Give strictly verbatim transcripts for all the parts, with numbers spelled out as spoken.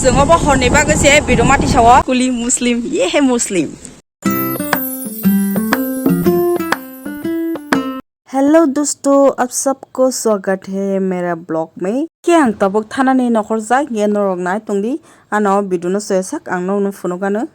Chwng obo horni bagwi se video mati sao. Kuli Muslim, ye he Muslim. Hello दोस्तों, आप सबको स्वागत है मेरा ब्लॉग में। Khe ang tabuk thanani nokhorjak, ye norok nai tongdi, ano video no soyasak ang nokno phunukgano.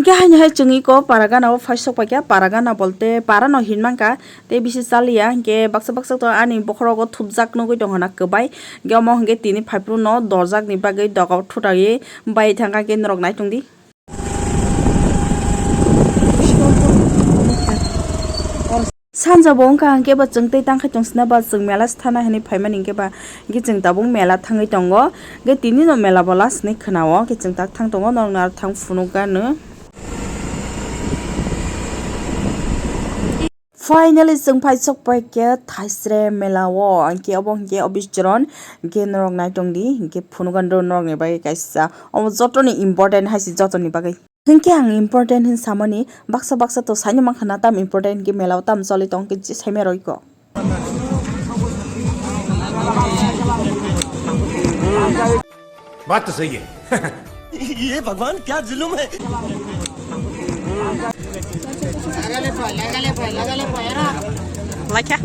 Hingke haino hai chwng iko para gana o phai sok paikha, para gana bolte para no hin mankha, tei bisi chaliya, hingke baksa baksa to ani bokhorogo thupjak nugui tongkha na kwbai, hingke omo hingke tini phaiphuru no dorjak ni bagwi doga o thutaiwi bai thangkha, hingke norok nai tongdi. Sanja bo wngkha hingke ba chwng tei tangkhai tong sina ba chwng mela se thana hinui phaimani hingke ba hingke chwng tabuk mela thangwi tongo hingke tini no mela bo last hinui khwnao hingke chwng tak thang tongo norok no aro thang phunukgano. Finally chwng phai sok paikha Thaisre mela o hingke obo hingke office chwron hingke norok nai tongdi hingke phunukgano norok ni bagwi kaisa omo joto ni important hai se joto ni bagwi. Hingke ang important hin samani baksa baksa to saino mankha na tam important hingke mela o tam choli tong hingke je saimai roi ko. बात तो सही है। ये भगवान क्या जुल्म है। Laikha.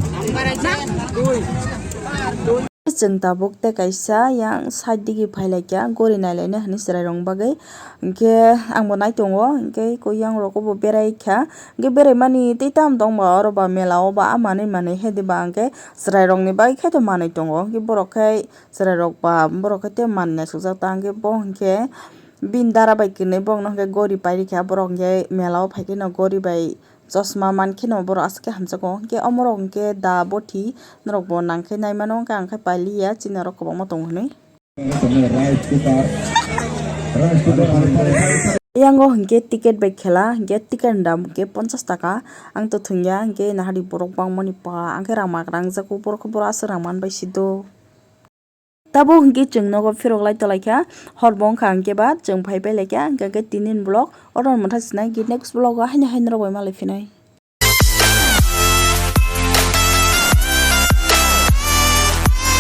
Chwng tabuk tei kaisa yang side digi phailaikha, gori nailaina hinui chwrairokni bagwi. Hingke ang bo naitongo, hingke koi yang rogo bo beraikha. Hingke beraimani tei tamo tongba oro ba mela o ba a manwi manwi he diba hingke chwrairokni bagwi khe to manwi tongo. Hingke borok khe chwrairok ba borok khe tei manwi naisukjak ta hingke bo hingke bini dara bai kwnwi borokno hingke gori pairikha. Borok hingke mela o phaikhe no gori bai chosma mankhe no borok aswk khe hamjakgo. Hingke omorok hingke da boti norok bo nangkhe naimano, hingke ang khe pailiya chini oro kwbangma tongo hinui. Yango hingke ticket bai khela, hingke ticket ni dam hingke ponchas taka. Ang to thwngya, hingke nahari borok bangmani pa, ang khe rang mak rang jago, borok khe borok aswk rang man bai si do. Tabuk hingke chwng nogo phirok lai tolai kha, hor bo wngkha hingke ba chwng phai pai lai kha, hingke khe tini ni vlog oro no mwthang sinai, hingke next vlog o haino haino rok bai malai phinai.